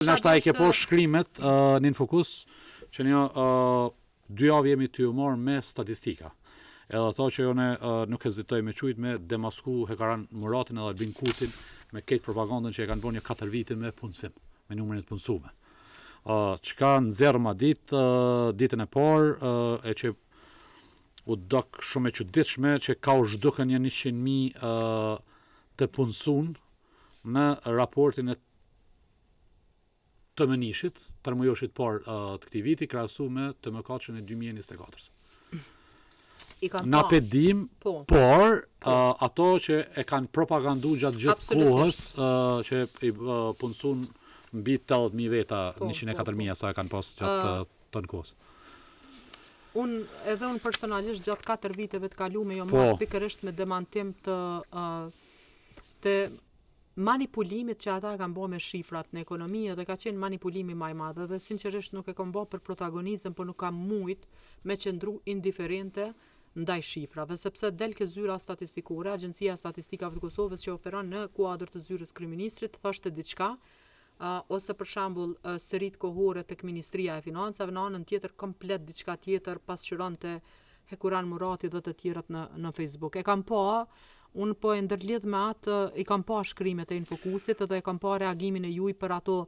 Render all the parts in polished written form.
Nashta i ke po shkrimet në Infokus që një dy javë jemi tu u marrë me statistika. Edhe ato që jone nuk hezitoj me qujt me demasku Hekaran Muratin edhe Albin Kurtin me këtë propagandën që e kanë bërë një 4 vite me punësim, me numrin e të punësume. Çka nxjerr ma ditë, ditën e parë, e që u dok shumë e çuditshme që ka u zhdukën një 100.000 të punësun në raportin e TMNish-it, tremujoshit parë të këtij viti, krahasu me TM4 e 2024-s. I kam Na pa. pe dim, por ato që e kanë propagandu gjatë gjithë kohës, që i punësun mbi 80.000 veta, 104.000 sa e kanë pas gjatë të kohës. Unë, edhe unë personalisht gjatë 4 viteve të kalume jam marrë pikërisht me demantim të të manipulimit që ata kanë bërë me shifrat në ekonomi edhe ka qenë manipulimi më i madh edhe sinqerisht nuk e kam bërë për protagonizëm, por nuk kam mujt me qëndru indiferente ndaj shifrave, sepse del ke zyra statistikore, Agjencia e Statistikave të Kosovës që operon në kuadër të zyrës kryeministrit, thoshte diçka, ose për shembull seritë kohore tek Ministria e Financave, në anën tjetër komplet diçka tjetër pasqyronte Hekuran Murati dhe të tjerët në Facebook. E kam pa, unë po e ndërlidh me atë, i kam pa shkrimet e Infokusit edhe e kam pa reagimin e juj për ato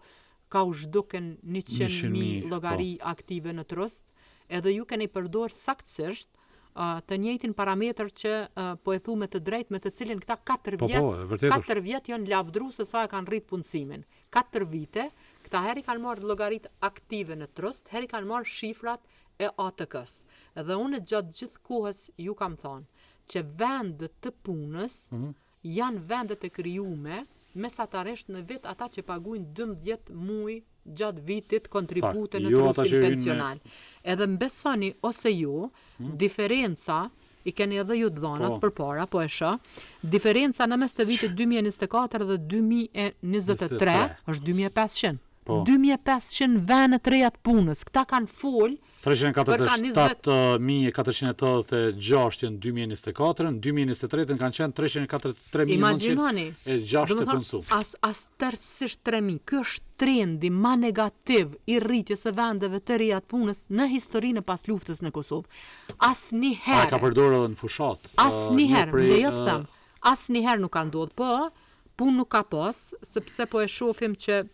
ka u zhduken 100.000 llogari aktive në trust, edhe ju keni përdor saktësisht të njëjtin parametër që po e thu me të drejtë me të cilin këta 4 Po, vjet, po, e vërtet është. 4 vjet janë lavdru se sa e kanë rrit punësimin. 4 vite, këta herë i kanë marrë llogarit aktive në trust, herë i kanë marrë shifrat e ATK-s. Edhe unë gjatë gjithë kohës ju kam thonë që vendet të punës janë vendet e krijume mesatarisht në vit ata që paguajnë 12 muaj gjatë vitit kontribute në jo ata trustin që hyjnë me- pensional. Edhe mbesoni ose jo, diferenca i keni edhe ju të dhënat përpara, po e shoh. Diferenca në mes të vitit 2024 dhe 2023 23. është 2500. 2500 Po. vende të reja të punës. Këta kanë fol 347.486 në 2024, në 2023 kanë qenë 343.906 Imagjinoni. të Do më thonë, punësu. as tërësisht 3000. Ky është trendi ma negativ i rritjes së vendeve të reja të punës në historinë e pas luftës në Kosovë. A Asnjëherë. ka përdorur edhe në fushat. Asnjëherë, një prej, lejo të them. Asnjëherë nuk ka ndodhur, po punë nuk ka pas, sepse po e shohim që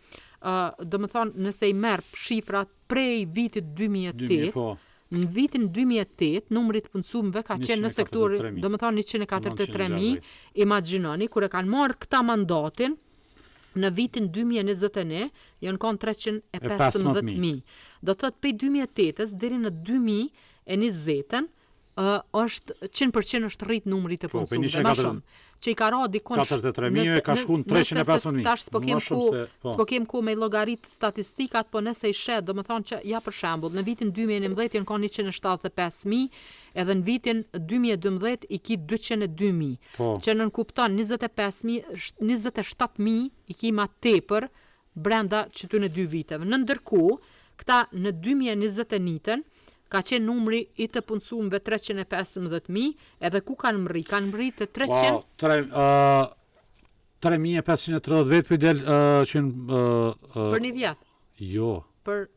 do më thonë, nëse i merr shifrat prej vitit 2008, 2000, po. në vitin 2008 numri të punësuemve ka qenë në 143.000. sektorin, do më thonë 143.000, imagjinoni, kur e kanë marrë këta mandatin, në vitin 2021 janë kanë 315.000. Do të thotë prej 2008-s deri në 2020-ën është 100% është rrit numri të Po, prej punësuemve, më 104 shumë. Që i ka ra dikun 43.000 e ka shku në 315.000. Tash s'po kem Më shumë ku, se, po. s'po kem ku me llogarit statistikat, po nëse i shet, do më thonë që ja për shembull, në vitin 2011 janë kanë 175.000, edhe në vitin 2012 i ki 202.000. Që nënkupton 25.000, 27.000 i ki ma tepër brenda qëtyne dy viteve. Në ndërkohë, këta në 2021-ën ka qenë numri i të punësuemve 315.000, edhe ku kanë mrri? Kanë mrri të 300 Wow, 3530 vetë për del që në, Për një vjet. Jo. Për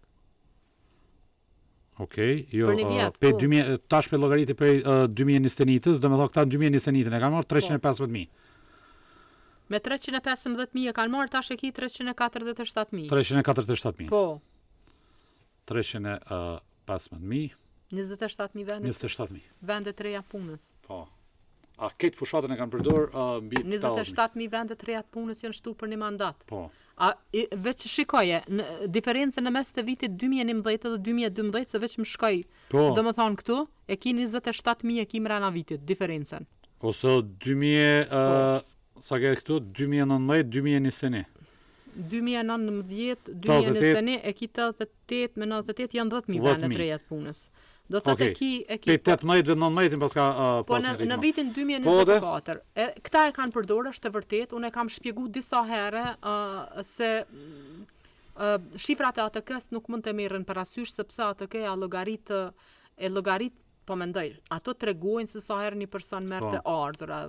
Okej, jo, Për një vjet, pe po. 2000, tash pe llogariti prej 2021-s, do të thonë këta në 2021-ën e kanë marrë 315.000. Me 315.000 e kanë marrë, tash e ki 347.000. 347.000. Po. 315.000. 27.000 vende. 27.000. Vende të reja punës. Po. A këtë fushatën e kanë përdor mbi 80.000. 27.000 vende të reja të punës janë shtu për një mandat. Po. A i, veç shikoje, në diferencën në mes të vitit 2011 dhe 2012, se veç më shkoj. Po. Do më thonë këtu, e ki 27.000 e ki mrena vitit, diferencën. Ose 2000, sa ke këtu, 2019, 2021. 2019, 2021, e ki 88 me 98 janë 10.000 vende të reja të punës. Do të thotë e ki e ki Pe 18 dhe 19 pas ka Po pas në një në ritmo. vitin 2024, e, këta e kanë përdorur, është e vërtet, unë e kam shpjegu disa herë se shifrat e ATK-s nuk mund të merren parasysh sepse ATK-ja llogarit e llogarit po mendoj, ato tregojnë se sa herë një person merr të ardhura.